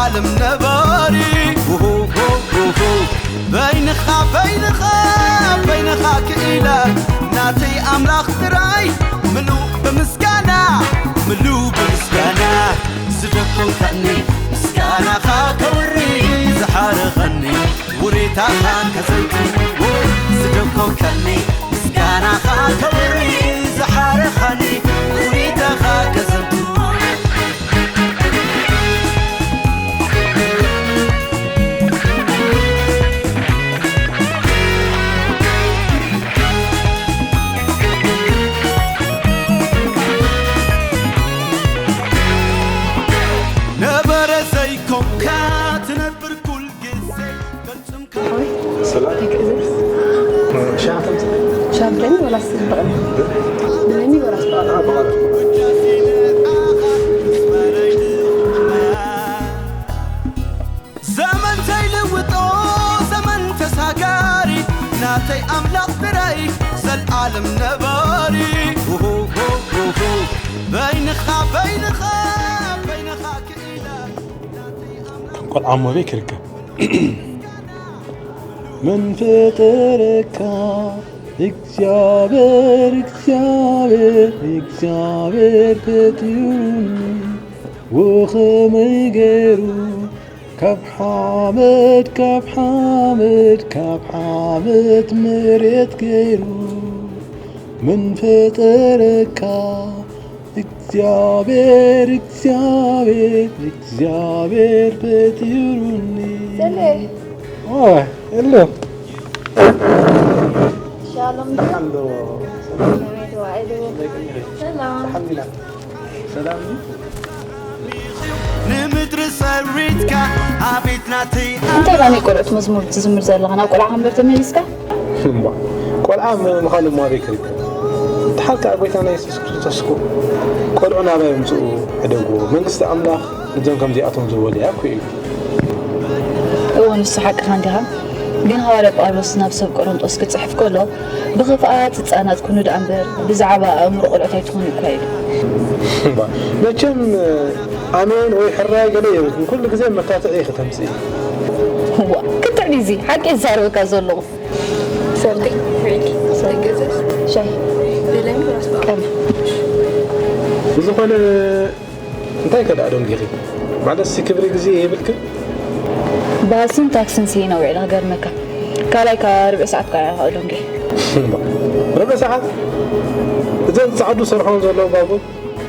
ዓለም ነባሪ ውሁ፣ ውሁ፣ ውሁ። በይንኻ፣ በይንኻ፣ በይንኻ ክኢለ ናተይ ኣምላኽ ጥራይ ምሉእ ብምስጋና፣ ምሉእ ብምስጋና ዝደኮንካኒ ምስጋናኻ ከውሪ ዝሓረኸኒ ውሬታኻ ከዘንቱ ዝደኮንካኒ ምስጋናኻ ከውሪ ዝሓረኸኒ ውሬታኻ ከዘንቱ ነበረ ዘይኮንካ ትነብር ኩል ግዜ ቅርጽምካ ሰላም። ሻምተን ሻምተን ወላስ በቐል ብለኒ ወላስ በቐል ዘመን ዘይልውጦ ዘመን ተሳጋሪ ናተይ ኣምላኽ ጥራይ ዘልዓለም ነባሪ ውሁ፣ ውሁ፣ ውሁ። በይንኻ በይንኻ በይንኻ ክኢለ ናተይ ኣምላኽ ከም ቆልዓ እሞ ኣበይ ክርከብ? መን ፈጠረካ? እግዚኣብሔር፣ እግዚኣብሔር፣ እግዚኣብሔር ፈጢሩኒ። ወኸመይ ገይሩ ካብ ሓመድ፣ ካብ ሓመድ፣ ካብ ሓመድ መሬት ገይሩ መን ፈጠረካ? እግዚኣብሔር፣ እግዚኣብሔር፣ እግዚኣብሔር ፈጢሩኒ። ሰሌ። ኦይ፣ ሄሎ። ሻሎም። ሻሎም። ሰላም። ሰላም። ንምድሪ ሰሪትካ ኣቤት ናተይ እንታይ ባኒ ቆልዑት መዝሙር ትዝምር ዘለኻ? ናብ ቆልዓ ከንበር ተመሊስካ? እምባ፣ ቆልዓ ም-፣ ምዃኑ እሞ ኣበይ ክርከብ? ደሓር ከኣ ጐይታና የሱስ ክርስቶስ እኮ፣ "ቆልዑ ናባይ ምጽኡ፣ ዕደግዎ፣ መንግስቲ ኣምላኽ ነዞም ከምዚኣቶም ዝበሉ እያ" እኮ ኢሉ። እወ፣ ንሱ ሓቅኻ እንዲኻ። ግን ሃዋርያ ጳውሎስ ናብ ሰብ ቆሮንጦስ ክጽሕፍ ከሎ፣ "ብኽፍኣት ህጻናት ኩኑ ደኣ እምበር፣ ብዛዕባ ኣእምሮ ቆልዑት ኣይትኹኑ" እኳ ኢሉ። እምባ፣ መቸም ኣሜን ወይ ሕራይ ገለ የብልክን፣ ኩሉ ግዜ መካትዒ ኢኺ ተምጽኢ። እዋ፣ ክትዕ ድዩ እዚ ሓቂ ዝዛረበካ ዘለኹ? ሰልዲ፣ ሻሂ፣ ቀመ። ብዝኾነ፣ እንታይ ከ ደኣ ደንጊኺ? ማለትሲ ክብሪ ግዜ የብልክን? ባስን ታክስን ስኢነ ውዒለ ክገርመካ። ካልኣይ ከኣ ርብዒ ሰዓት ከኣ ደንጊ። ርብዒ ሰዓት? እዘን ጻዕዱ ሰርሖም ዘለዉ ባቡር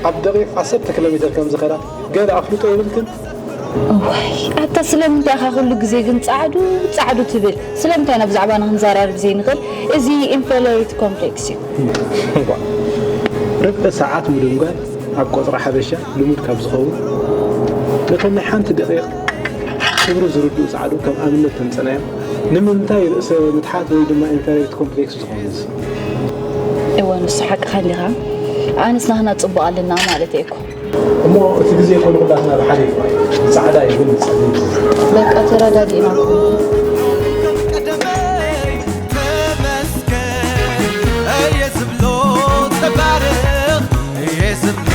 ኣብ ደቂቕ ዓሰርተ ኪሎ ሜተር ከም ዝኸዳ ገለ ኣፍልጦ የብልክን? እዋይ፣ ኣታ ስለምንታይ ኢኻ ኩሉ ግዜ ግን ጻዕዱ፣ ጻዕዱ ትብል? ስለምንታይ ኢና ብዛዕባና ክንዘራረብ ዘይንኽእል? እዚ ኢንፌሪዮሪቲ ኮምፕሌክስ እዩ። እዋ፣ ርብዒ ሰዓት ምድንጓይ ኣብ ቆጽሪ ሓበሻ ልሙድ ካብ ዝኸውን፣ ነቶም ናይ ሓንቲ ደቂቕ ክብሪ ዝርድኡ ጻዕዱ ከም ኣብነት ተምጸናዮም። ንምንታይ ርእሰ ምትሓት ወይ ድማ ኢንፌሪዮሪቲ ኮምፕሌክስ ዝኾንስ? እወ፣ ንሱ ሓቅኻ እንዲኻ። ኣነስ ናህና ጽቡቕ ኣለና ማለተይ እኮ። እሞ እቲ ግዜ እኮ ንኹላትና ብሓደ እዩ። ብጻዕዳ ይኹን ብጸሊም። በቃ ተረዳዲእና እኮ። ቀደመይ ተመስገን እየ ዝብሎ፣ ተባረኽ እየ ዝብሎ።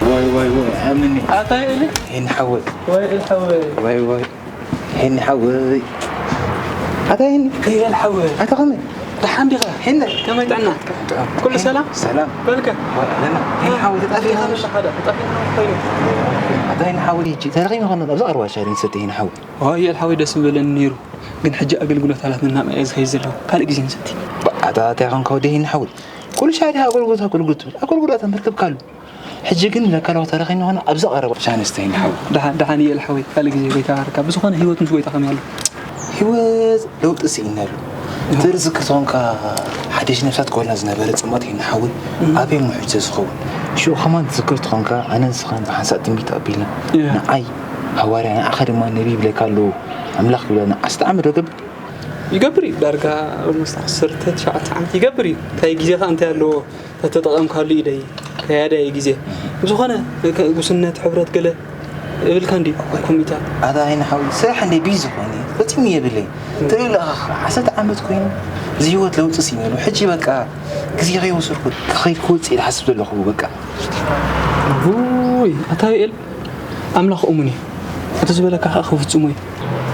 ዋይ፣ ዋይ፣ ዋይ፣ ኣምኒ። ኣታ ኤሊ? ሄኒ ሓወይ። ዋይ፣ ኤል ሓወይ። ዋይ፣ ዋይ። ሄኒ ሓወይ። ኣታ ሄኒ። ኤል ሓወይ። ኣታ ከመይ? ደሓን ዲኻ? ሄኒ። ከመይ ጥዕና? ጥዑም። ኩሉ ሰላም? ሰላም። በልከ? ዋይ፣ ኣለና። ሄኒ ሓወይ፣ ተጣፊእኻ? ሓደ፣ ተጣፊእኻ ኮይኑ። ኣታ ሄኒ ሓወይ፣ ሕጂ ተረኺብና ከለና፣ ኣብዚ ቀረባ ሻሂ ንሰቲ ሄኒ ሓወይ። ዋይ፣ ኤል ሓወይ፣ ደስ ምበለኒ ነይሩ። ግን ሕጂ ኣገልግሎት ኣላትና እናመዐ ዝኸይድ ዘለኹ። ካልእ ግዜ ንሰቲ። ኣታ እንታይ ኾንካ ወዲ ሄኒ ሓወይ? ኩሉ ሻሂ ዲኻ ኣገልግሎት፣ ኣገልግሎት ትብል? ኣገልግሎት ኣንተርክብካሉ። ሕጂ ግን ለካ ለውጢ ተረኺብና ኾነ ኣብዚ ቀረባ ቻንስ ተይንሓው። ደሓን፣ ደሓን እየ ልሓወይ፣ ካልእ ግዜ ጎይታ ይባርካ። ብዝኾነ ህይወት ምስ ጎይታ ከመይ ኣሎ? ህይወት ለውጢ ስኢነሉ። እቲ ርዝቂ ዝኾንካ ሓደሽ ነፍሳት ክወልና ዝነበረ ጽምዋ ተይንሓዊ፣ እም። ኣበይ እሞ ሕጂ ዝኸውን? ሽዑ ከማን ትዝክር ትኾንካ፣ ኣነ ንስኻን ብሓንሳእ ትንቢት ተቐቢልና። እያ። ንዓይ ሃዋርያ፣ ንዓኻ ድማ ነቢይ ይብለካ ኣለዉ። ኣምላኽ ይብለና። ዓሰርተ ዓመት ዶ ገብር? ይገብር እዩ። ዳርጋ ኦልሞስት ዓሰርተ ትሽዓተ ዓመት ይገብር እዩ። እንታይ ግዜኻ እንታይ ኣለዎ? ተተጠቐምካሉ ኢለይ ከያዳይ ግዜ። ብዝኾነ፣ ከ-፣ ጉስነት፣ ሕብረት ገለ እብልካ እንዲ ኮሚታት። ኣታ ኣይንሓዊ፣ ስራሕ እንደ ቢዚ ኾይነ፣ ፈጺሙ የብለይ። ትርኢ ኣለኻ፣ ዓሰርተ ዓመት ኮይኑ፣ እዚ ህይወት ለውጢ ሲመሉ። ሕጂ በቃ፣ ግዜ ከይወሰድኩ፣ ክኸይድ ክወጽእ ኢለ ሓስብ ዘለኹ፣ በቃ። ውይ፣ ኣታ ዮኤል፣ ኣምላኽ እሙን እዩ። እቲ ዝበለካ ከኣ ክፍጽሞ እዩ።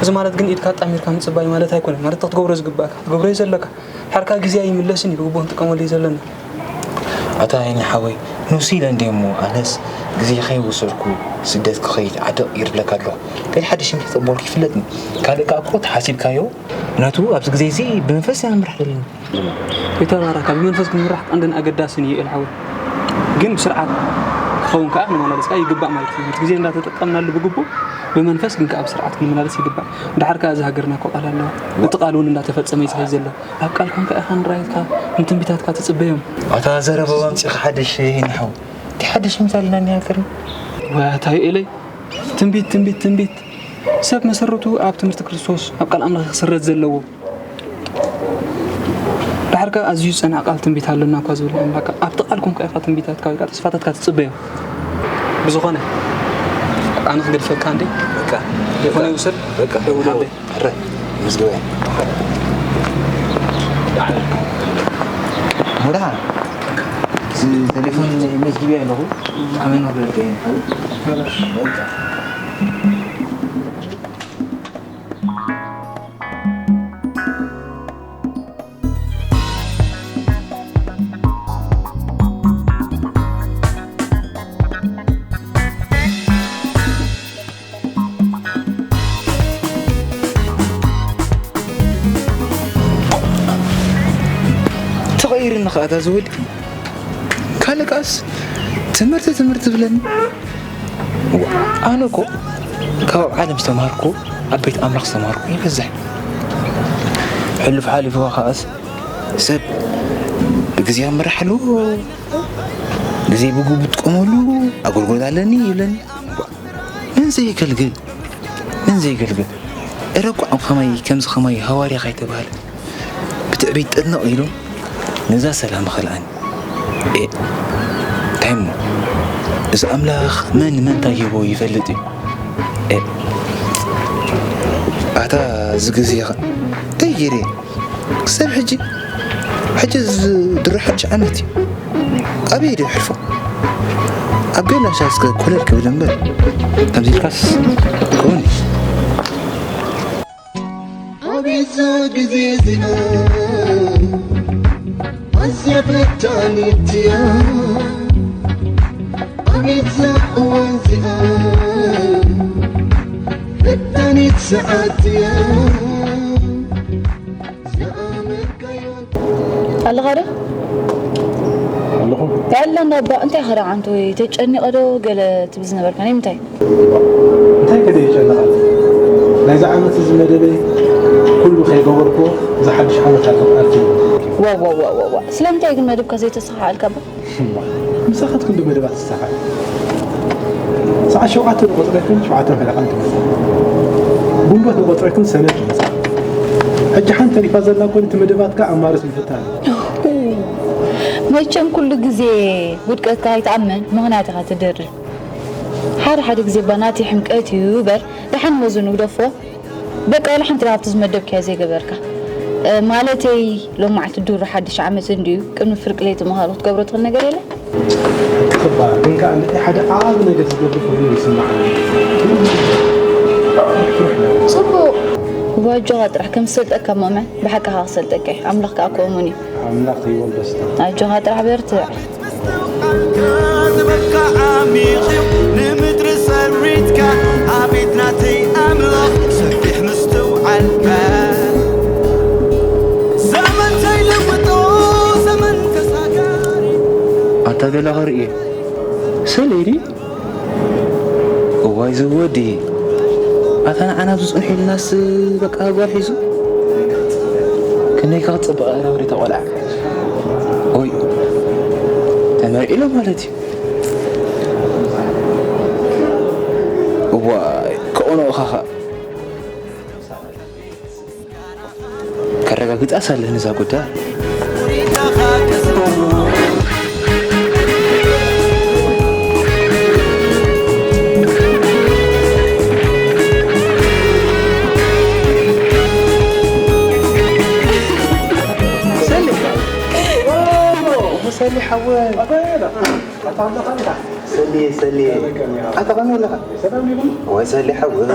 እዚ ማለት ግን ኢድካ ኣጣሚርካ ምጽባይ ማለት ኣይኮነን። ማለት፣ ክትገብሮ ዝግባእካ፣ ክትገብሮ እዩ ዘለካ። ሓርካ ግዜ ኣይምለስን እዩ፣ ብግቡእ ክንጥቀመሉ እዩ ዘለና። ኣታ ኣይኒ ሓወይ፣ ንሱ ኢለ እንድየ እሞ፣ ኣነስ ግዜ ከይወሰድኩ ስደት ክኸይድ ዓዲ ቀይር እብለካ ኣለኹ። እንታይ ሓድሽ እንተተቐበልኩ ይፍለጥኒ። ካልእ ከኣ እኮ ተሓሲብካዮ፣ ምኽንያቱ ኣብዚ ግዜ እዚ ብመንፈስ ኢና ንምራሕ ዘለና። ይተባረካ፣ ብመንፈስ ክንምራሕ ቀንድን ኣገዳስን እዩ፣ ኤል ሓወይ። ግን ብስርዓት ክኸውን ከኣ ንመላለስ ከኣ ይግባእ ማለት እዩ። እቲ ግዜ እንዳተጠቀምናሉ ብግቡእ፣ ብመንፈስ ግን ከኣ ብስርዓት ክንመላለስ ይግባእ። ደሓር ከኣ እዚ ሃገርና እኮ ቃል ኣለዋ። እቲ ቃል እውን እንዳተፈጸመ እዩ ዝኸይድ ዘሎ። ኣብ ቃልካ ከኣ ኢኻ ንራእይካ ንትንቢታትካ ትጽበዮም። ኣታ ዘረባ ኣምጺእካ ሓድሽ ይንሓው። እቲ ሓድሽ ትንቢት ኣለና እኒኣ ከሪም። ወይ ኣታ ዮኤለይ፣ ትንቢት፣ ትንቢት፣ ትንቢት። ሰብ መሰረቱ ኣብ ትምህርቲ ክርስቶስ፣ ኣብ ቃል ኣምላኽ ክስረት ዘለዎ። ደሓር ከኣ ኣዝዩ ዝጸንዐ ቃል ትንቢት ኣለና እኳ ዝብል ኣምላኽ፣ ኣብቲ ቃል ኮንካ ኢኻ ትንቢታትካ ወይ ከኣ ተስፋታትካ ትጽበዮ። ብዝኾነ፣ ኣነ ክገድፈካ እንዴ? በቃ። ይኹን ይውሰድ፣ በቃ። ደውለለይ። ሕረ፣ መዝግበያ። ሙዳ፣ እዚ ቴሌፎን መዝግበያ ኣለኹ። ኣመን ወገን። በቃ። ተቐይርኒ ኸኣ እታ ዝወዲ። ካልእ ከኣስ ትምህርቲ፣ ትምህርቲ ትብለኒ። ዋ፣ ኣነ እኮ ካብ ኣብ ዓለም ዝተማሃርኩ፣ ኣብ ቤት ኣምላኽ ዝተማሃርኩ ይበዝሕ። ሕሉፍ ሓሊፉ ከኣስ ሰብ ብግዜ ክምራሕ ኣለዎ፣ ግዜ ብግቡእ ጥቀመሉ፣ ኣገልግሎት ኣለኒ ይብለኒ። ዋ፣ መን ዘየገልግል? መን ዘየገልግል? እረ እኳ ከማይ፣ ከምዚ ከማይ ሃዋርያ ከይተባህለ ብትዕቢት ጥንቕ ኢሉ ነዛ ሰላም ኸልኣኒ። ኤ፣ እንታይ እሞ? እዚ ኣምላኽ መን ንመን እንታይ ሂቦ ይፈልጥ እዩ። ኤ፣ ኣታ እዚ ግዜ ኸ እንታይ ገይረ? ክሳብ ሕጂ፣ ሕጂ እዚ ድሮ ሓድሽ ዓመት እዩ። ኣበይ ድዮ ሕልፎ? ኣብ ገላሻ እስከ ኮለል ክብል እምበር፣ ከምዚ ኢልካስ ክኸውን እዩ። ኣቤት እዛ ግዜ እዚኣ ኣዝያ ፈታኒት እያ። ኣቤት እዛ እዋን እዚኣ ፈታኒት ሰዓት እያ። ኣለኻ ዶ? ኣለኹ። ኣለና እባ፣ እንታይ ኢኻ ደኣ ዓንተወይ? ተጨኒቐ ዶ ገለ ትብል ዝነበርካ? ናይ ምንታይ? እንታይ ከ ደየጨነቐኒ? ናይዚ ዓመት እዚ መደበይ ኩሉ ከይገበርኩዎ፣ እዚ ሓድሽ ዓመት ኣቶ ኣርኪቡ። ዋእ፣ ዋእ፣ ዋእ፣ ዋእ፣ ዋእ። ስለምንታይ ግን መደብካ ዘይተስተኻኸልካ እባ? እምባ፣ ምሳኻ ትክንዲ መደባት ትሳኻዕ። ሰዓት ሸውዓተ ንቆጽረክን ሸውዓተ ፈለቓን ትመጽእ። ግንቦት ንቆጽረክን ሰነ ትመጽእ። ሕጂ ሓንቲ ተሪፋ ዘላ እኮ ነቲ መደባትካ ኣማርጽ ምፍታን። መቸም ኩሉ ግዜ ውድቀትካ ኣይትኣምን፣ ምኽንያት ኢኻ ትደርድር። ሓደ ሓደ ግዜ እባ ናተይ ሕምቀት እዩ በል፣ ደሓን መዙ ንግደፎ። በቃ፣ ዋላ ሓንቲ ካብቲ ዝመደብካዮ ዘይገበርካ። እ፣ ማለተይ፣ ሎማዕቲ ድሮ ሓድሽ ዓመት እንድዩ፣ ቅድሚ ፍርቂ ለይቲ ምዃኑ ክትገብሮ ትኽእል ነገር የለን? ክባ፣ ግን ከኣ ንዓይ ሓደ ዓቢ ነገር ዝገብር ኮይኑ ይስምዓኒ። ጽቡቕ። ዋጆኻ ጥራሕ ከም ዝሰልጠካ እሞ እመን፣ ብሓቂ ከኣ ክሰልጠካ እዩ። ኣምላኽ ከኣ እኮ እሙን እዩ። ኣምላኽ ይወልደስታ። ኣጆኻ ጥራሕ በርትዕ። ዝብካ ዓሚቕ እዩ ንምድሪ ሰሪትካ፣ ኣቤት ናተይ ኣምላኽ ሰፊሕ ምስትውዓልካ። ዘመን ዘይልውጦ ዘመን ተሳጋሪ። ኣታ ገለ ኸርእየ፣ ሰሌ ድዩ? እዋይ ዝወዲ፣ ኣታ ንዓና ኣብዚ ጽንሑ ኢልናስ በቃ ጓል ሒዙ። ክንደይ ከ ክጽብቕ ኣረ ወዲ ተቖልዓ። ኦይ፣ ተመርዒ ኣሎ ማለት እዩ። እዋይ፣ ከቕንኦኻ ኸኣ። ከረጋግጻስ ኣለኒ እዛ ጉዳይ። ሰሊ፣ ሰሊ ሓወይ። ኣታ ኣለኻ ኢኻ? ሰልየ፣ ሰልየ። ሰላም ከመይ ኣለኻ? ሰላም ዲኹም? ወይ ሰሊ ሓወይ።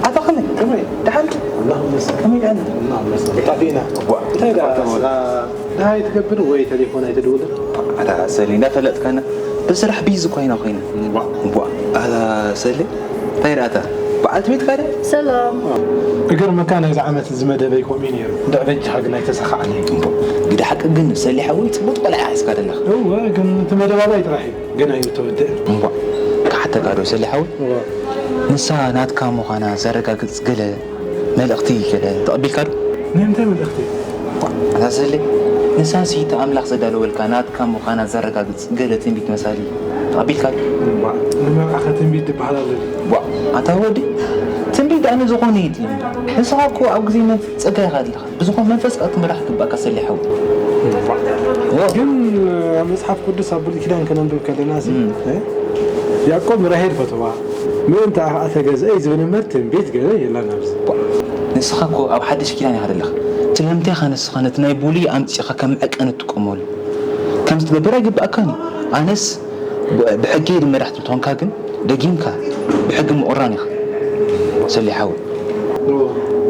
ኣታ ከመይ? ከመይ? ደሓን? ኣላህ ይመስገን። ከመይ ደሓን? ኣላህ ይመስገን። ብጣዕሚ ኢና። ዋ። እንታይ ደኣ ስኻ ደሃይ ትገብር ወይ ቴሌፎን ኣይትድውልን? ኣታ ሰሊ እንዳፈለጥካና ብስራሕ ቢዚ እኳ ኢና ኮይና። ዋ። ዋ። ኣታ ሰሊ እንታይ ደኣ እታ በዓልቲ ቤትካ ድያ? ሰላም። እገርመካ ናይዚ ዓመት እዚ መደበይ ከምኡ እዩ ነይሩ። እንድዒ በጃኻ ግን ኣይተሳኻዕለይ። እምቦ፣ ግደ ሓቂ ግን ሰሊ ሓወይ ጽቡቕ ቆልዓ ኢኻ ሒዝካ ዘለኻ። እወ፣ ግን እቲ መደባባይ ጥራሕ እዩ። ገና እዩ ተወድእ። እምቦ፣ ክሓተካ ዶ ሰሊ ሓወይ? እወ። ንሳ ናትካ ምዃና ዘረጋግጽ ገለ መልእኽቲ ገለ ተቐቢልካ ዶ? ናይ ምንታይ መልእኽቲ? እታ ሰሊ፣ ንሳሲ እቲ ኣምላኽ ዘዳለወልካ ናትካ ምዃና ዘረጋግጽ ገለ ትንቢት መሳሊ ተቐቢልካ ዶ? እምባ፣ ንመርዓኸ ትንቢት ዝበሃል ኣሎ ድዩ? ቧ፣ ኣታ ወዲ፣ ትንቢት ኣነ ዝኾነ እዩ ድዩ? ንስኻ እኮ ኣብ ግዜ መንፈስ ጸጋ ኢኻ ዘለኻ። ብዝኾነ መንፈስ ከኣ ክትመራሕ ይግባእካ ሰሊ ሓወይ። እምባ። ዎ። ግን ኣብ መጽሓፍ ቅዱስ ኣብ ብሉይ ኪዳን ከነንብብ ከለና ሲ፣ እም። እ? ያዕቆብ ንራሄል ፈተዋ፣ ምእንተ ኣኻ ተገዝአይ ዝብል እምበር ትንቢት ገለ የለን ኣብዚ። ቧ፣ ንስኻ እኮ ኣብ ሓድሽ ኪዳን ኢኻ ዘለኻ። ትልህምቴኻ ንስኻ ነቲ ናይ ብሉይ ኣምጺእኻ ከም መዐቀኒ ትጥቀመሉ። ከምዚ ትገብር ኣይግብኣካን እዩ። ኣነስ ብ-፣ ብሕጊ ድመራሕ ትብል ተኾንካ ግን ደጊምካ ብሕጊ ምቑራን ኢኻ። ሰሊ ሓወይ። እዎ።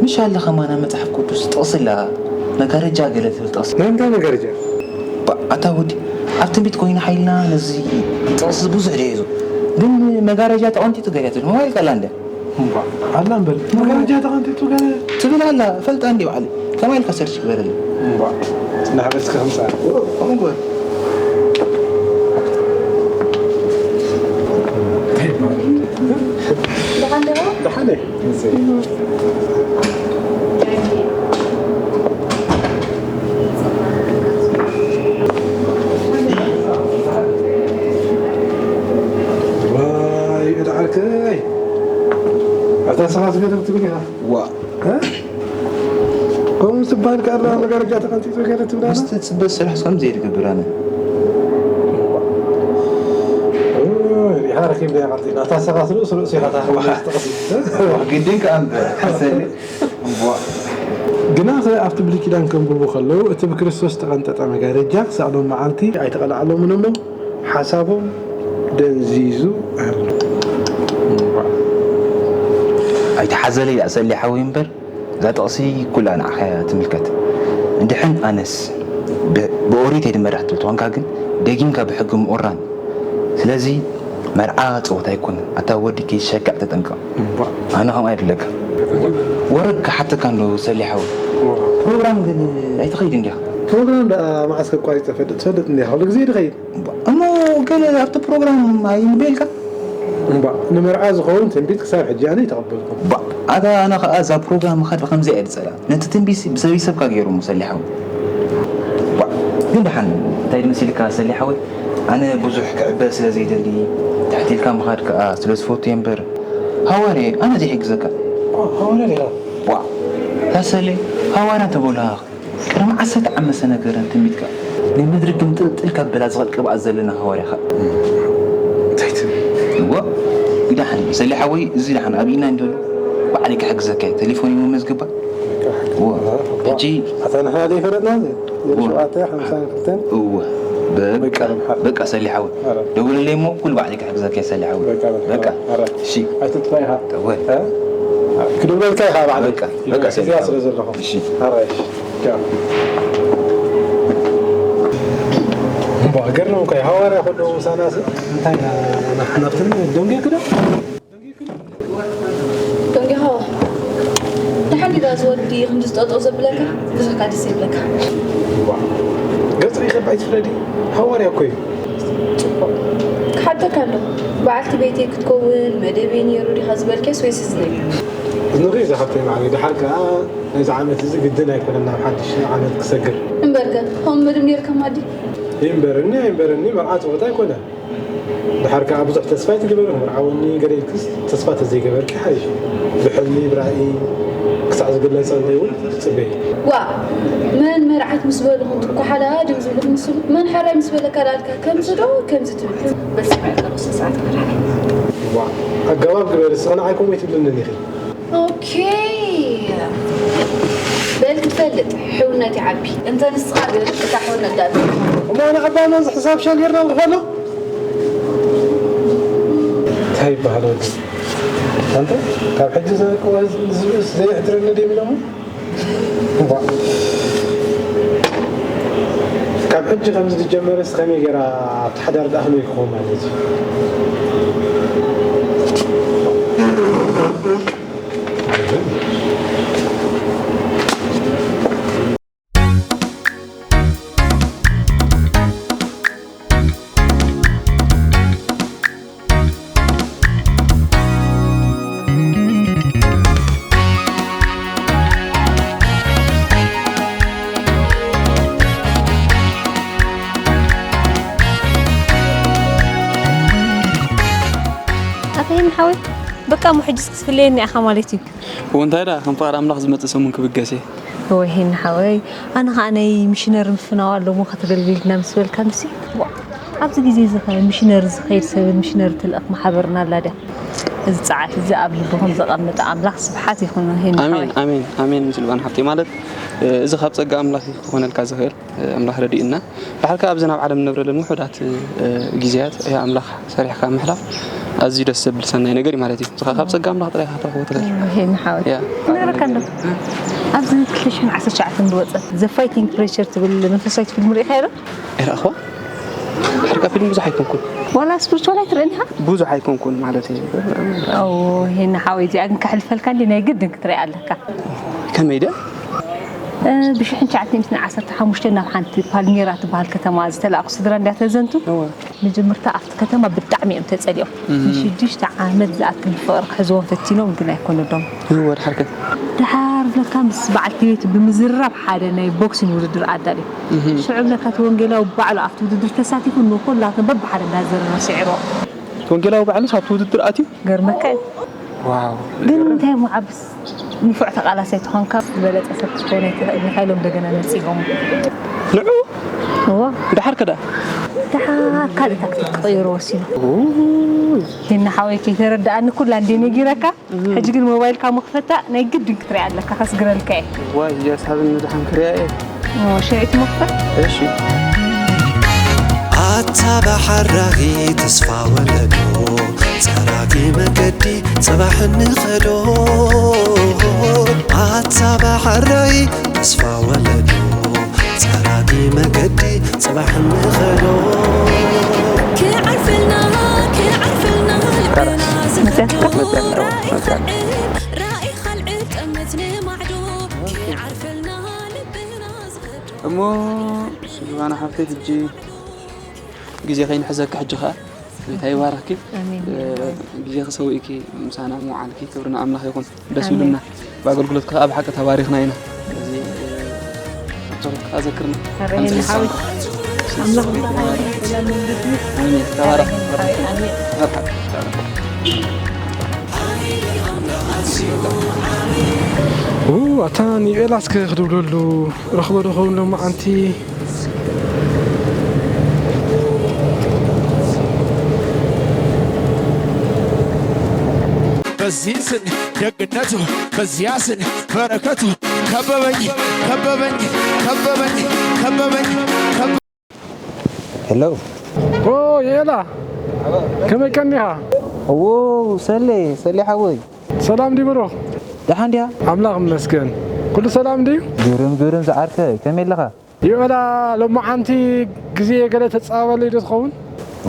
ምሽ ኣለ ኸማን ኣብ መጽሓፍ ቅዱስ ጥቕሲ ኣላ፣ መጋረጃ ገለ ትብል ጥቕሲ። ናይ እንታይ መጋረጃ? ባ-፣ ኣታ ወዲ፣ ኣብ ትንቢት ኮይና ሓይልና ነዚ ጥቕሲ ብዙሕ ድየ ሒዙ። ግን መጋረጃ ተቐንጢጡ ገለ ትብል ሞባይል ከላ እንደ። እምባ፣ ኣላ እምበር፣ መጋረጃ ተቐንጢጡ ገለ ትብል ኣላ፣ ፈልጣ እንዲ ባዕሉ። ከማይ ኢልካ ሰርች ግበረለይ። እምባ፣ ናህበስከ ከምሳ። ከምኡ ግበር። እንታይ ይበሃል? ደሓን ዲኻ? ደሓን እየ። ዋይ፣ እዳ ዓርከይ። ኣታ ሰባት ገለ ትብል ኢኻ። ዋ። እ? ከምኡ ዝበሃል ከኣ መጋረጃ ተቐንጢጡ ገለ ትብል ኣላ? ምስ ትጽበ ስራሕ ከምዚ እየ ዝገብር ኣነ። ኦ፣ ሪኢኻ ረኺብናያ ቀልጢፍና። እታ ሰባት ርእሲ ርእሱ ኢኻ ታኽብር ዋ። ርእሲ ተቐሲስ። ግድን ከኣ እምበር፣ ሓሰኒ። እምቧ። ግናኸ ኣብቲ ብሉይ ኪዳን ከንብቡ ከለዉ፣ እቲ ብክርስቶስ ዝተቐንጠጠ መጋረጃ ክሳዕ ሎም መዓልቲ ኣይተቐልዓሎምን እሞ፣ ሓሳቦም ደንዚዙ ኣሎ። እምቧ። ኣይትሓዘለይ ደኣ ሰሌ ሓወይ እምበር፣ እዛ ጥቕሲ ኩላ ንዓኻ እያ ትምልከት። እንድሕን ኣነስ ብ-፣ ብኦሪት እየ ድመራሕ ትብል ተኾንካ ግን፣ ደጊምካ ብሕጊ ምቑራን። ስለዚ መርዓ ጸወታ ኣይኮነን። ኣታ ወዲ ከይትሸግዕ ተጠንቀቕ። እምቧ። ኣነ ከምኡ ኣይብለካ። ወረድ ክሓተካ እንዶ ሰሌ ሓወይ። እዋ። ፕሮግራም ግን ኣይትኸይድን ዲኻ? ፕሮግራም ደኣ መዓስ ከቋሪጸ እፈልጥ? ትፈልጥ እንዲኻ፣ ኩሉ ግዜ ድኸይድ። እሞ ገለ ኣብቲ ፕሮግራም ኣይንበልካ? እምቧ፣ ንመርዓ ዝኸውን ትንቢት ክሳብ ሕጂ ኣነ ኣይተቐበልኩን። ቧ፣ ኣታ ኣነ ኸኣ እዛ ፕሮግራም ምኻድ ብኸምዚ እየ ዝጸልኣ። ነቲ ትንቢትሲ ብሰብ ይሰብካ ገይሮም ሰሊ ሓወይ። ቧ፣ ግን ደሓን እንታይ መሲልካ ሰሊ ሓወይ? ኣነ ብዙሕ ክዕበ ስለ ዘይደሊ፣ ትሕት ኢልካ ምኻድ ከኣ ስለ ዝፈቱ እየ እምበር፣ ሃዋርያ ኣነ ዘይሕግዘካ። ኦ፣ ሃዋርያ ዲኻ? ቧ፣ እታ ሰሊ ሃዋርያ ተበሉኻ ቅድሚ ዓሰርተ ዓመት ዝነገረን ትንቢት ከኣ፣ ንምድሪ ግምጥልጥል ከብላ ዝኽእል ቅብኣት ዘለና ሃዋርያ ከኣ። እንታይ ትብል? እወ፣ ግዳሕን፣ ሰሌ ሓወይ፣ እዚ ደሓን ኣብ ኢድና እንዲሎ፣ ባዕለይ ክሕግዘካ እየ። ቴሌፎን እዩ መመዝግባ። እወ፣ ሕጂ ኣታ ንሕና ዘይፈለጥና እዚ፣ እወ። ዜሮ ሸውዓተ ሓምሳ ክልተ። እወ፣ በቃ፣ በቃ፣ በቃ፣ ሰሌ ሓወይ። ኣረ። ደውለለይ እሞ፣ ኩሉ ባዕለይ ክሕግዘካ እየ፣ ሰሌ ሓወይ። በቃ፣ በቃ። በቃ። ኣረ። እሺ። ኣይትጥፋእ ኢኻ። እወ። እ? ክድውለልካ ኢኻ ባዕለይ። በቃ፣ በቃ፣ ሰሌ እዚኣ ሓወይ። ስለ ዘለኹ። እሺ። ኣረ፣ እሺ። እምባ፣ ገርም እኮ እዩ። ሃዋርያ ከለዉ ምሳና ሲ፣ እንታይ ኢና፣ ና-፣ ናብቲ ደንጊርክ ዶ? ደንጊኻ። ደሓን ዲዳ ዝወዲ ከምዚ ዝጠጠው ዘብለካ? ብዙሕ እካ ደስ ይብለካ። እምባ፣ ገጽ ሪኸ ባይትፍረዲ። ሃዋርያ እኮ እዩ። ጽቡቕ። ክሓተካ ኣለኹ። በዓልቲ ቤተይ ክትከውን መደበይ ነይሩ ዲኻ ዝበልክያስ ወይስ እዝነይ? እዝንኺ እዩ ዝሓፍተይ ማዕረይ። ደሓር ከኣ ናይዚ ዓመት እዚ ግድን ኣይኮነን ናብ ሓድሽ ዓመት ክሰግር። እምበርከ፣ ከምኡ መደብ ነይርካ ማዲ? ይንበረኒ ኣይንበረኒ መርዓ ጸወታ ኣይኮነን። ደሓር ከኣ ብዙሕ ተስፋ ኣይትግበሪ፣ ክምርዓወኒ ገለ ኢልክስ ተስፋ ተዘይገበርኪ ሓይሽ። ብሕልሚ ብራእይ ክሳዕ ዝግለጸለይ እውን ትጽበዪ። ዋእ! መን መርዓት ምስ በልኹም ትኳሓላ ድም ዝብሉ ትምስሉ? መን ሓራይ ምስ በለካ ደኣልካ ከምዚ ዶ ከምዚ ትብል? በስመ ኣብ ቅዱስ ሰዓት መርዓ። ዋእ! ኣገባብ ግበሪ፣ እስኺ ንዓይ ከምኡ ኣይትብልንን ኢኺ። ኦኬ። በል ክትፈልጥ፣ ሕውነት ይዓቢ። እንተ ንስኻ ግን እታ ሕውነት ደኣ እሞ ንዓባና እዚ ሕሳብ ሸጊርና ንኽፈሎ? እንታይ ይበሃል ወዲ? ኣንተ ካብ ሕጂ ዘ-፣ ዝብእስ ዘየሕድረኒ ድዮም ኢሎሞ? እባ። ካብ ሕጂ ከምዚ ዝጀመረስ ከመይ ገይራ ኣብቲ ሓዳር ደኣ ከመይ ክኸውን ማለት እዩ? ኣታ ሄኒ ሓወይ፣ በቃ እሞ ሕጅስ ክትፍለየኒ ኢኻ ማለት እዩ። እዎ እንታይ ደኣ፣ ከም ፍቓድ ኣምላኽ ዝመጽእ ሰሙን ክብገስ እየ። እወ ሄኒ ሓወይ፣ ኣነ ኸኣ ናይ ሚሽነሪ ምፍናው ኣሎ እሞ ከተገልግልና ምስ በልካንሲ፣ ዋ፣ ኣብዚ ግዜ እዚ ኸ ሚሽነሪ ዝኸይድ ሰብን ሚሽነሪ ትልእኽ ማሕበርን ኣላ ድያ? እዚ ጸዓት እዚ ኣብ ልብኹም ዘቐምጥ ኣምላኽ ስብሓት ይኹን ሄኒ ኣሜን፣ ሓወይ። ኣሜን፣ ኣሜን። ምስልባን ሓፍተይ ማለት፣ እ፣ እዚ ካብ ጸጋ ኣምላኽ እዩ ክኾነልካ ዝኽእል። ኣምላኽ ረዲኡና። ድሓር ከኣ ኣብዚ ናብ ዓለም እንነብረለን ውሑዳት፣ እ፣ ግዜያት፣ ያ ኣምላኽ ሰሪሕካ ምሕላፍ ኣዝዩ ደስ ዘብል ሰናይ ነገር እዩ ማለት እዩ። ንስኻ ካብ ጸጋ ኣምላኽ ጥራይ ኢኻ ክትረኽቦ ትኽእል። ሄኒ ሓወይ። ያ። ክነግረካ እንዶ። ኣብዚ ክልተ ሽሕን ዓሰርተ ትሽዓተን ዝወጸት The Fighting Pressure ትብል መንፈሳዊት ፊልም ርኢኻያ ዶ? ኣይረኣኽዋ? ድሓር ከኣ ፊልም ብዙሕ ኣይኮንኩን። ዋላ ስፒሪቹዋል ኣይትርእን ኢኻ? ብዙሕ ኣይኮንኩን ማለት እዩ። ኦ፣ ሄኒ ሓወይ፣ እዚኣ ግን ከሕልፈልካ እንዲ ናይ ግድን ክትሪኣ ኣለካ። ከመይ ድያ? እ፣ ብሽሕን ትሽዓተ ሚእትን ዓሰርተ ሓሙሽተ ናብ ሓንቲ ፓልሜራ ትበሃል ከተማ ዝተላእኩ ስድራ እንድያ ተዘንቱ። እወ። መጀመርታ ኣብቲ ከተማ ብጣዕሚ እዮም ተጸሊኦም። እህ። ንሽዱሽተ ዓመት ዝኣክል ብፍቕሪ ክሕዝዎም ፈቲኖም፣ ግን ኣይኮነሎምን። እወ፣ ድሓር ከ? ድሓር ለካ ምስ በዓልቲ ቤቱ ብምዝርራብ ሓደ ናይ ቦክሲንግ ውድድር ኣዳልዩ። እህ። ሽዑ ለካ እቲ ወንጌላዊ ባዕሉ ኣብቲ ውድድር ተሳቲፉ፣ ንኹላቶም በብሓደ እንዳዘረረ ስዒርዎ። ወንጌላዊ ባዕሉስ ኣብቲ ውድድር ኣትዩ? ገርመካ እዩ። ዋው። ግን እንታይ እሞ ዓብስ ንፉዕ ተቓላሳይ ተኾንካ ዝበለጸ ሰብ ክትከውን ኣይትኽእልን ኢኻ ኢሎም እንደገና ነጺጎም። ንዑ? እዎ። ድሓር ከ ደኣ? ድሓር ካልእ ታክቲክ ክቕይሩ ወሲኑ። ኡይ። ሄኒ ሓወይ ከይተረድኣኒ ኩላ እንድየ ነጊረካ። እህ። ሕጂ ግን ሞባይልካ ምኽፈታ ናይ ግድን ክትሪኣ ኣለካ፣ ከስግረልካ እየ። ዋይ፣ እዚኣስ ሃብኒ ደሓን ክሪኣ እየ። ኦ፣ ሽዒት መኽፈት? እሺ። ኣታ ብሓራኺ ተስፋ ወለዶ፣ ጸራጊ መገዲ ጽባሕ ንኸዶ። ኣታ ብሓራኺ ተስፋ ወለዶ፣ ጸራጊ መገዲ ጽባሕ ንኸዶ። ክዓርፍልና፣ ክዓርፍልና ልብና ዝኸዶ፣ መጽያትካ? ራእይ መጽያት፣ መጽያት። ራእይ ራእይ ኻልዕ ጠመት ንማዕዶ፣ ክዓርፍልና ልብና ዝኸዶ። እሞ ስልባና ሓፍተይ፣ ሕጂ ግዜ ከይንሕዘኪ፣ ሕጂ ኸኣ ጌታ ይባርኽኪ። ኣሜን። እ፣ ግዜኺ ሰዊእኪ ምሳና ምውዓልኪ ክብሪ ንኣምላኽ ይኹን። ደስ ኣሜን። ኢሉና። ብኣገልግሎትኪ ኸኣ ብሓቂ ተባሪኽና ኢና። ስለዚ፣ እ፣ ኣብ ጸሎትኪ ኸኣ ዘክርና። ኣሜን። ሓንቲ ሓወይ፣ ኣምላኽ ብርሃን ይኹን። ኣሜን። ተባረኽ። ኣሜን። ተባረኽ። ኡ፣ ኣታ ንኤላስ ከ ክድውለሉ ረኽቦ ዶ ኸውን ሎማዓንቲ? በዚህ ስል ደግነቱ፣ በዚያ ስል በረከቱ ከበበኝ፣ ከበበኝ፣ ከበበኝ፣ ከበበኝ፣ ከበ- ሄሎ። ኦ፣ የላ። ከመይ ቀኒኻ? እዎ፣ ሰሌ፣ ሰሌ ሓወይ። ሰላም ድዩ ብሩኽ? ደሓን ድያ? ኣምላኽ ይመስገን። ኩሉ ሰላም ድዩ? ግርም፣ ግርም ዝዓርከይ፣ ከመይ ኣለኻ? ይበላ፣ ሎማዓንቲ ግዜ ገለ ተጻበለይ ዶ ትኸውን?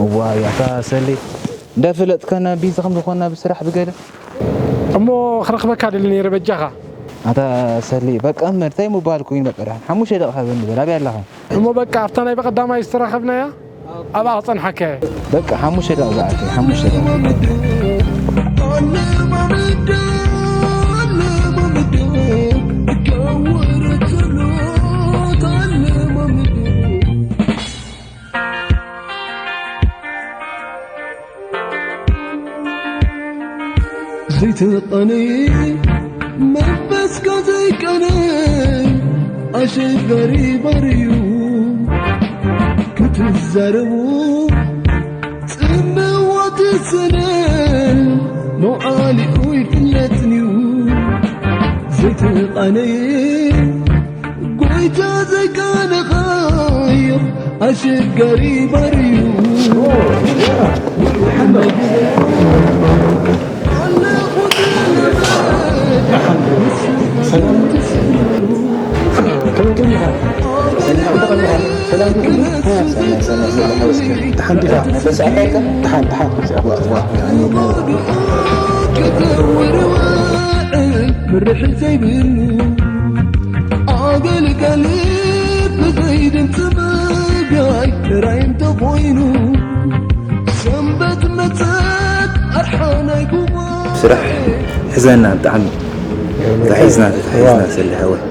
እዋይ፣ ኣታ ሰሌ፣ እንዳፈለጥካና ቢዚ ከም ዝኾንና ብስራሕ ብገለ። እሞ ክረኽበካ ደሊ ነይረ በጃኻ። ኣታ ሰሌ፣ በቃ እምበር፣ እንታይ ምባል ኮይኑ በቃ፣ ደሓን ሓሙሽተ ደቂቃ ሃበኒ በል፣ ኣበይ ኣለኻ? እሞ በቃ፣ ኣብታ ናይ በቐዳማይ ዝተራኸብናያ፣ ኣብኣ ክጸንሓካ እየ። በቃ ሓሙሽተ ደቂቕ ዝኣክል፣ ሓሙሽተ ደቂቕ። ዘይተቐነየ መንፈስካ ዘይቀነየ ኣሸጋሪ ባርዩ ክትዛረቡ ጽምዋ ትሰነ መዓሊኡ ይፍለጥንዩ ዘይተቐነየ ጎይታ ዘይቀነኻዮ ኣሸጋሪ ባርዩ ሓንቲ ኢኻ። ደሓን፣ ደሓን። ምርሕ ዘይብሉ ኣገልጋሊ ብዘይ ድምፂ ምብያይ ጥራይ እንተኾይኑ ሰንበት መፀት ኣርሓናይ ጉባ ስራሕ ሕዘና ብጣዕሚ ተታሒዝና ተታሒዝና ሰሊ ሓወይ።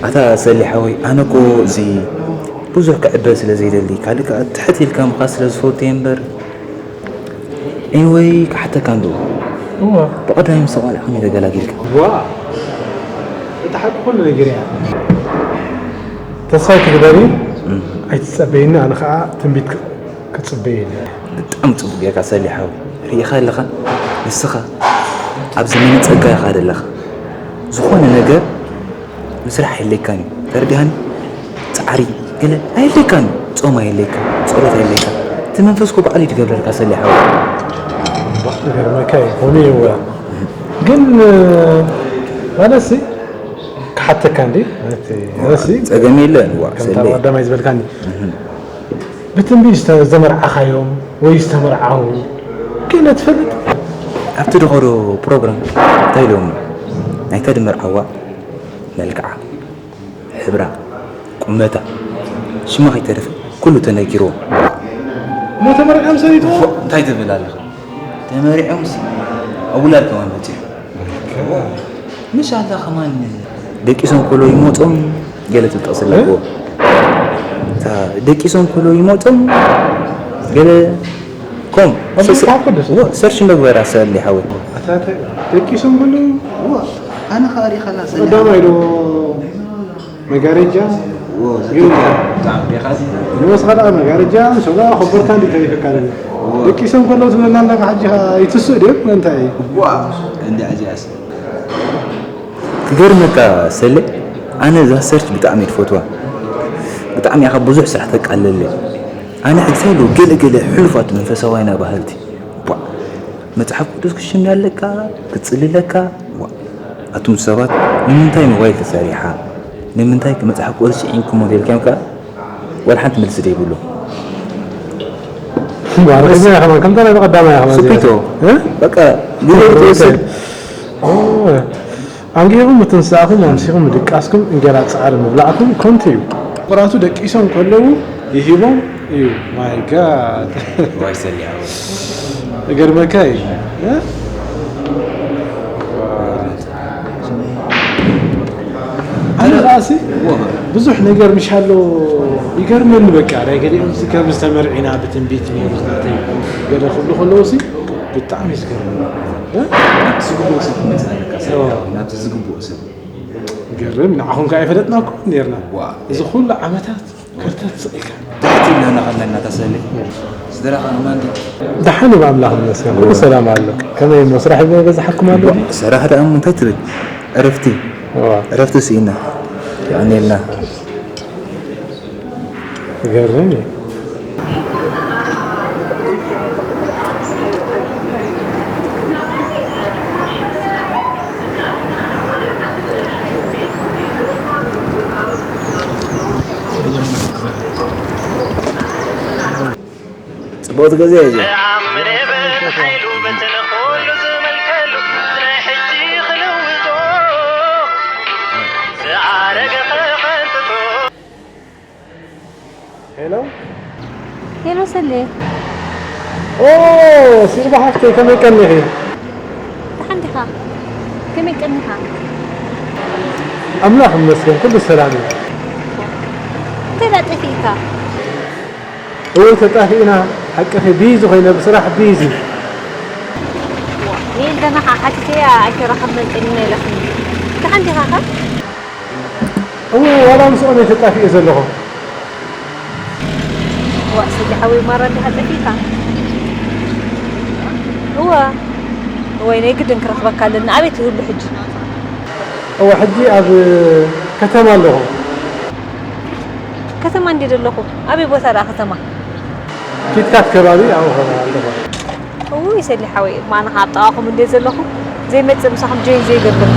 ኣታ ሰሊ ሓወይ ኣነ እኮ እዚ ብዙሕ ክዕበ ስለ ዘይደሊ ካልእ ከዓ ትሕት ኢልካ ምኻድ ስለ ዝፈቱ እየ እምበር። ኤኒወይ ክሓተካ እንዶ እዋ ብቐዳሚ ምስ ተቋሊዕኩም እዩ ተገላጊልካ። ዋ እቲ ሓቂ ኩሉ ነገር እያ ተስፋይ ክግበሪ ኣይትፀበይኒ ኣነ ከዓ ትንቢት ክፅበይ የለ ብጣዕሚ ፅቡቅ ጌርካ ሰሊ ሓው ርኢኻ ኣለኻ ንስኻ ኣብ ዘመነ ፀጋ ኢኻ ዘለኻ ዝኾነ ነገር ምስራሕ የድልየካን እዩ ተረዲሃኒ ፃዕሪ ገለ ኣየድልየካን እዩ ፆም ኣየድልየካ ፀሎት ኣየድልየካ እቲ መንፈስኮ ባዕሉ እዩ ትገብረልካ ሰሊ ሓው ገርመካ ይኾኑ ይወ ግን ማለት ሲ ክሓተካ እንዲ ማለት ሲ ፀገም የለን ዋ ከምታ ሰሊ ቀዳማይ ዝበልካኒ ብትንቢት ዝተዘመርዓኻዮም ወይ ዝተመርዓዉ ገለ ትፈልጥ ኣብቲ ድኸዶ ፕሮግራም እንታይ ኢሎም ናይታ ድመርዓዋ መልክዓ ሕብራ ቁመታ ሽማ ከይተረፈ ኩሉ ተነጊርዎም እሞ ተመርዕዮም ሰሪጥዎ እንታይ ትብል ኣለኻ ተመሪዖም ሲ ኣብ ውላድ ከማን በፂሑ ምሽ ኣላ ከማን ደቂሶም ከሎ ይሞጦም ገለ ትጠቕስ ኣለዎ ደቂሶም ከሎ ይሞጦም ገለ ከም መጽሓፍ ቅዱስ ሰርሽ መግበራ ሰሊ ሓወይ ደቂሶም ከሎ ኣነ ከዓ ሪኻላ ቀዳማይ ዶ መጋረጃ ንወስኻ ደኣ መጋረጃ ንሶ ደኣ ኮቦርታ እንዲ ተሪፈካ ደቂሶም ከሎ ትብለና ኣለካ ሕጂ ይትስእ ድዮም እንታይ እንዳ እዚኣስ ክገርመካ ሰለ ኣነ እዛ ሰርች ብጣዕሚ ትፈትዋ ብጣዕሚ ኢኻ ብዙሕ ስራሕ ተቃለለ ኣነ ሕግሳይ ሎ ገለ ገለ ሕሉፋት መንፈሳውያን ባህልቲ ቧ መጽሓፍ ቅዱስ ክሽም ያለካ ክጽልለካ ዋ ኣቱም ሰባት ንምንታይ ሞባይል ተሰሪሓ ንምንታይ መጽሓፍ ቅዱስ ዒንኩም ሞዴል ከምካ ወላ ሓንቲ መልሲ ዘይብሉ ባረከኛ ከማን ከምታ ናይ ቀዳማይ ከማን ሱፒቶ በቃ ግዜ ትወስድ ኣንጊኹም ምትንሳእኹም ኣምሲኹም ምድቃስኩም እንጌራ ጻዕሪ ምብላዕኩም ኮንቲ እዩ። ፍቁራቱ ደቂሶም ከለዉ ይሂቦም እዩ። My God ዋይ ሰሊዓ እገርመካ እዩ። ኣነ ራእሲ ብዙሕ ነገር ምሻሎ ይገርመኒ በቃ ናይ ገሊኦም ሲ ከም ዝተመርዒና ብትንቢት ነይሩ ናተይ ገለ ክብሉ ከለዉ ሲ ብጣዕሚ ዝገርም ዝግብኦ ሰብ ክመፅእ ኣለካ ሰሊዓ ናብቲ ዝግብኦ ሰብ ገርም ንዓኹም ከ ኣይፈለጥናኩም ነርና እዚ ኩሉ ዓመታት ከርተት ስቕ ኢልካ ትሕቲ ኢልና ከለና ተሰሊ ስድራኻ ንማን ደሓን እብ ኣምላኽ ይመስገን ኩሉ ሰላም ኣሎ ከመይ እሞ ስራሕ ይበ በዝሓኩም ኣሎ ድዩ? ስራሕ ደኣ እሞ እንታይ ትብል ዕረፍቲ እዋ ዕረፍቲ ስኢና የቐንየልና ይገርም እዩ ፅቡቅ ገዛ እዩ እዚ ሄሎ። ሄሎ ሰሌ። ኦ፣ ሲልባ ሓፍተይ፣ ከመይ ቀኒኺ? ደሓን ዲኻ? ከመይ ቀኒኻ? ኣምላኽ ይመስገን፣ ኩሉ ሰላም እዩ። እንታይ ደኣ ጠፊእካ? እወ፣ ተጣፊእና፣ ሓቅኺ፣ ቢዚ ኮይነ፣ ብስራሕ ቢዚ። ዋ፣ ንኤልዳና ኸዓ ሓቲተያ ኣይተራኸብናን ቀኒና ኢላትኒ። ደሓን ዲኻ ኸ? እወ፣ ዋላ ምስኦም እየ ተጣፊኤ ዘለኹ። ዋእ ሰዲ ሓወይ ማራ እንዲኻ ጠፊእካ። እወ እወይ ናይ ግድን ክረኽበካ ኣለኒ። ኣበይ ትህሉ ሕጂ? እወ ሕጂ ኣብ ከተማ ኣለኹ። ከተማ እንዲ ዘለኹ ኣበይ ቦታ ደኣ ከተማ? ኪትካት ከባቢ ኣብኡ ኣለኹ። እውይ ሰሊ ሓወይ እማ ኣነ ኸዓ ኣብ ጥቓኹም እንድየ ዘለኹ ዘይመጽእ ምሳኹም ጆይን ዘይገብር።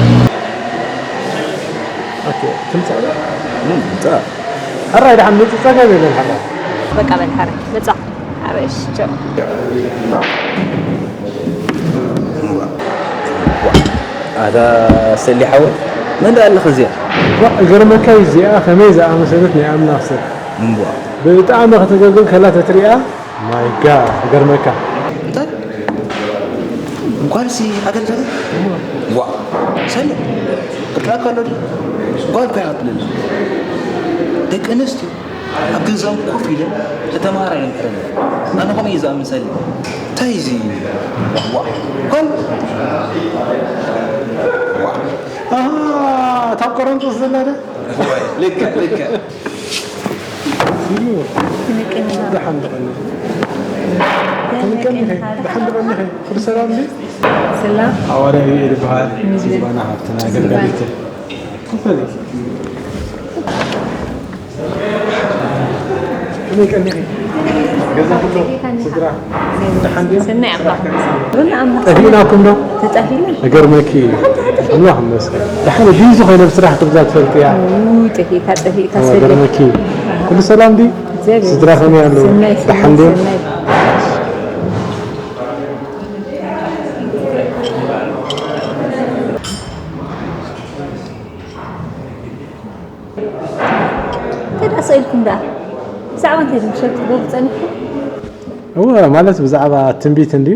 ኦኬ ትምጻእ። ምጻእ። ሕራይ ደሓን ምጽእ ጸገም የለን ሕራይ። በቃ በል ሕራይ መጻኹ። ሕራይ እሺ ቻው። ኣታ ሰሊ ሓወይ መን ደኣ ኣለኺ እዚኣ? ዋ እገርመካ እዩ እዚኣ ከመይ ዝኣመሰለት ናይ ኣምላኽ ሰብ። እምቧ። ብጣዕሚ ከተገልግል ከላ ተትሪኣ ማይ ጋድ እገርመካ። እንታይ እንኳንሲ ኣገልገለ ዋ ሰለ ክርዳእካ ኣሎ ድዩ? ጓል እኮ እያ ትብለኒ። ደቂ ኣንስትዮ ኣብ ገዛኦም ኮፍ ኢለን ከተማሃራ እየን ዝሕረን። ኣነ ከምኡ እየ ዝኣምን ሰለ። እንታይ እዚ ዋ ጓል ዋ ኣሃ እታ ኣብ ቆሮንቶስ ዘላ ደ ልክዕ ልክዕ ደሓን ደቐኒ ደሓን ደቐኒ ኩሉ ሰላም እንዴ ሰላም ኣዋርያ ይበሃል ዝባና ሃብትና ገርጋሪት ክፈል ከመይ ቀኒኺ ገዛ ኩሎ ስድራ ደሓን ድዩ ጠፊእናኩም ዶ ተጣፊና እገርመኪ ኣምላኽ ይመስገን ደሓን ቢዚ ኮይነ ብስራሕ ክብዛ ትፈልጥያ ጠፊእካ ጠፊእካ ሰገ እገርመኪ ኩሉ ሰላም ድዩ ስድራ ከመይ ኣለዉ ደሓን ድዮም እንታይ ደኣ ስኢልኩም ደኣ ብዛዕባ እንታይ ድም ሸርክ ትገብሩ ጸኒሕኩም እወ ማለት ብዛዕባ ትንቢት እንድዩ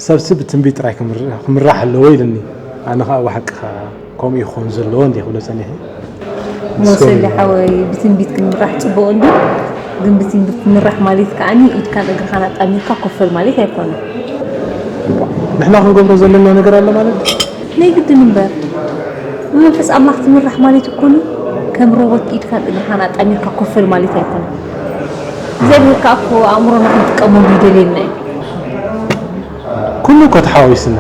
ሰብሲ ብትንቢት ጥራይ ክምራሕ ኣለዎ ኢልኒ ኣነ ከዓ ብሓቅኻ ከምኡ ይኾን ዘለዎ እንዲ ክብሎ ጸኒሐ ሞሰሊ ሓወይ ብትንቢት ክንምራሕ ጽቡቕ እንዲ ግን ብትንቢት ምራሕ ማለት ከዓኒ ኢድካን እግርኻን ኣጣሚርካ ኮፈል ማለት ኣይኮነን ንሕና ክንገብሮ ዘለና ነገር ኣሎ ማለት ናይ ግድን እምበር ብመንፈስ ኣምላኽ ትምራሕ ማለት እኮኒ ከም ሮቦት ኢድካን እግርኻን ኣጣሚርካ ኮፈል ማለት ኣይኮነን እግዚኣብሔር ከዓ እኮ ኣእምሮና ክንጥቀመሉ ይደልየና እዩ ኩሉ እኮ ተሓዋዊስና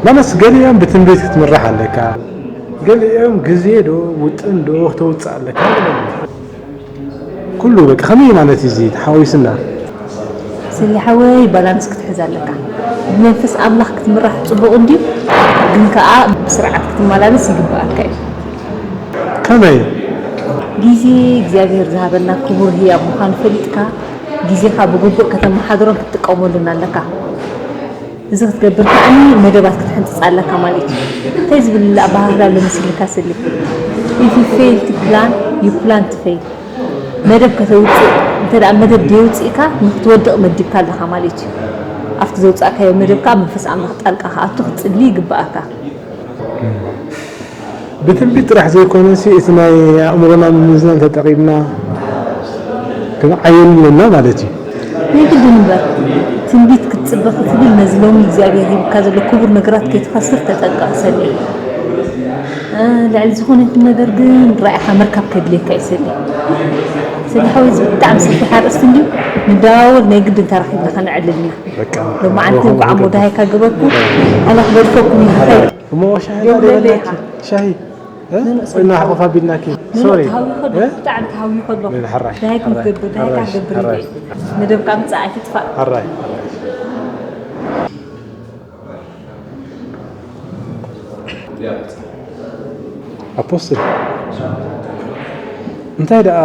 ማለትስ ገሊኦም ብትንቢት ክትምራሕ ኣለካ ገሊኦም ግዜ ዶ ውጥን ዶ ክተውፅእ ኣለካ ኩሉ በቃ ከመይ ማለት እዩ እዚ ተሓዋዊስና ስሊ ሓወይ ባላንስ ክትሕዝ ኣለካ ብመንፈስ ኣምላኽ ክትምራሕ ፅቡቕ እንድዩ ግን ከዓ ብስርዓት ክትመላለስ ይግበኣካ እዩ ከመይ ግዜ እግዚኣብሔር ዝሃበና ክቡር ህያብ ምዃኑ ፈሊጥካ ግዜኻ ብግቡእ ከተመሓድሮን ክትጥቀመሉን ኣለካ እዚ ክትገብር ከዓኒ መደባት ክትሕንፅፅ ኣለካ ማለት እዩ እንታይ ዝብል ኣባሃህላ ኣሎ መሲልካ ስሊ if you fail to plan you plan to fail መደብ ከተውፅእ እንተ ደኣ መደብ ደየውፅእካ ንክትወድቕ መዲብካ ኣለኻ ማለት እዩ ኣብቲ ዘውፃእካዮ መደብ ከዓ መንፈስ ኣምላኽ ጣልቃ ክኣቱ ክትፅሊ ይግበኣካ ብትንቢት ጥራሕ ዘይኮነሲ እቲ ናይ ኣእምሮና ምምዝናን ተጠቒምና ክንዓየሉ ኣለና ማለት እዩ። ናይ ግድን እምበር ትንቢት ክትጽበ ክትብል ነዚ ሎሚ እግዚኣብሔር ሂብካ ዘሎ ክቡር ነገራት ከይትኸስር ተጠንቀቕ ሰኒ። ልዕሊ ዝኾነ ይኹን ነገር ግን ራኢኻ ምርካብ ከድልየካ እዩ ሰኒ። ሰኒ ሓወይ እዚ ብጣዕሚ ሰፊሕ ኣርእስቲ እንድዩ ንደዋወል ናይ ግድን ተራኺብና ከነዕልል ኢና። ሎማዓንቲ እንኳዕ ኣሞ ደሃይካ ገበርኩ ኣነ ክገድፈኩም እዩ ዝኸይድ። እሞ ሻሂ ደውለለይ ኢኻ። ሻሂ እ? ንንእስ ቆይ፣ እናሓቆፋ ኣቢልናኪ። ንንእስ ሶሪ። ተሃዊኸ ዶ? እ? ብጣዕሚ ተሃዊኸ ኣሎ። ንሓራይ፣ ደሃይኩም ሓራይ፣ ትገብር፣ ደሃይካ ሓራይ፣ ትገብር ሓራይ። ኢለይ። መደብካ ምጻእ ኣይትጥፋእ። ሓራይ። ኣፖስትል፣ እንታይ ደኣ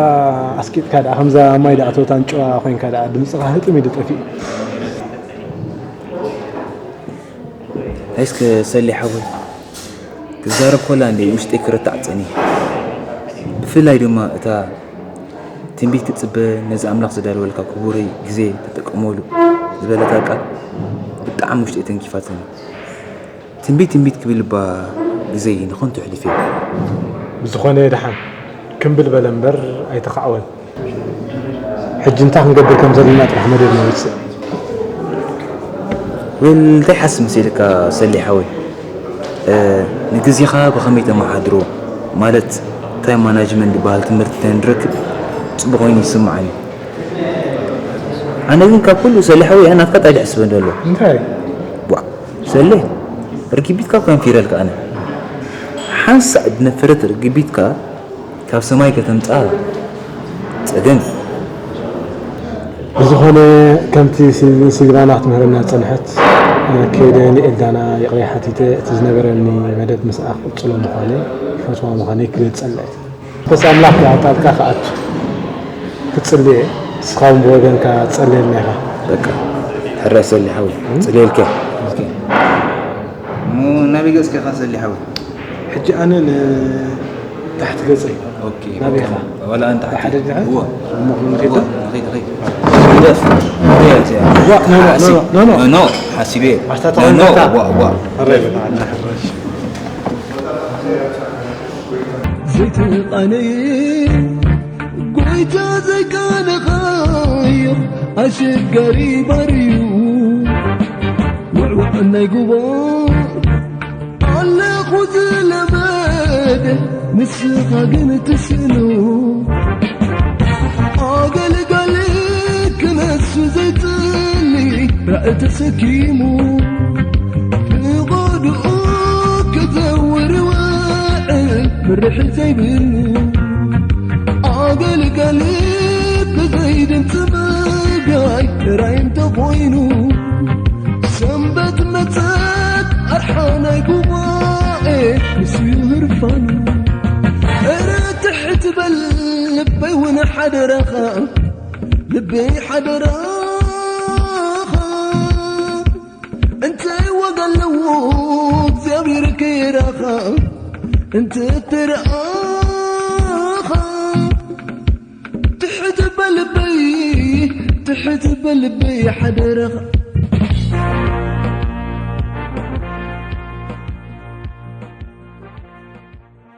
ኣስቂጥካ ደኣ፣ ከምዛ ማይ ደኣ ተወት ኣንጭዋ ኮይንካ ደኣ፣ ድምጽኻ ህጥም ኢሉ ጠፊኡ። እስከ ሰሌ ሓወይ ክዛረብ ከላ እንደ ውሽጠይ ክርታዕ ጸኒሑ። ብፍላይ ድማ እታ እቲ ትንቢት ክትጽበ ነዚ ኣምላኽ ዝዳለወልካ ክቡረይ ግዜ ተጠቀመሉ ዝበለታ ቃል ብጣዕሚ ውሽጠይ ተንኪፋትኒ። ትንቢት ትንቢት ክብል እባ ግዜ ንኸንቱ ኣሕሊፈ። ብዝኾነ ደሓን ክምብል በለ እምበር ኣይተኻዕወን። ሕጂ እንታይ ክንገብር ከም ዘለና ጥራሕ መደብ ነውፅእ። ወል እንታይ ሓስብ መሲልካ ሰሊ ሓወይ? ንግዜኻ ብኸመይ ተመሓድሮ ማለት ታይም ማናጅመንት ዝበሃል ትምህርቲ ተንረክብ ፅቡቅ ኮይኑ ይስምዓኒ። ኣነ ግን ካብ ኩሉ ሰሊ ሓወይ ኣነ ናትካ ጣሊ ሕስበ እንደሎ። እንታይ? ዋ ሰሊ ርግቢትካ ኮንፊረልካ ኣነ ሓንሳእ ድነፈረት ርግቢትካ ካብ ሰማይ ከተምፅኣ ፀገም እዩ። ብዝኾነ ከምቲ ሲልቫና ክትምህረና ዝፀንሐት ከይደ ንኤልዳና ይቕሬ ሓቲተ እቲ ዝነበረኒ መደብ ምስኣ ክቕፅሎ ምዃነይ ክፈትዋ ምዃነይ ክገልፀላ እየ። መንፈስ ኣምላኽ ክኣጣልካ ክኣቱ ክፅሊ እየ። ንስኻ እውን ብወገንካ ትፀልየልና ኢኻ። በቃ ሕራይ ሰሊ ሓወይ ፅልየልካ። ናበይ ገፅካ ኢኻ ሰሊ ሓወይ? ሕጂ ኣነ ንታሕቲ ገፀይ ናበይ ኢኻ? ወላ ኣንተ ሓደ ድሓን እሞ ክንከይድ ግደፍ ግደፍ እያ። ዋ፣ ኖ፣ ኖ፣ ኖ፣ ኖ፣ ኖ። ኖ ሓሲበ ኣስታ ኖ ኖ ተቐመጥካ። ዋ ዋ ኣረይ በላ፣ ኣና ሕራሽ። ዘይተቓነየ ጎይታ ዘይቃነኻዮ ኣሸጋሪ ባርዩ ውዕዋዕ ናይ ጉቦ ኣለኹ ዝለመደ ንስኻ ግን ትስእኑ ኣገልጋሊ ክነሱ ዘይጽሊ ራእ ተሰኪሙ ብጎድኡ ክዘውር ውዕል ምርሒ ዘይብሉ ኣገልጋሊ ብዘይ ድምፂ ምብያይ ጥራይ እንተኾይኑ ሰንበት መጸት ኣርሓ ናይ ጉባኤ ንሱ ይህርፋኑ እረ ትሕት በል ልበይ እውን ሓደራኻ ልበይ ሓደራኻ እንታይ ዋጋ ኣለዎ እግዚኣብሔር ከይራኻ እንተ ተረኣኻ ትሕት በልበይ ትሕት በልበይ ሓደራኻ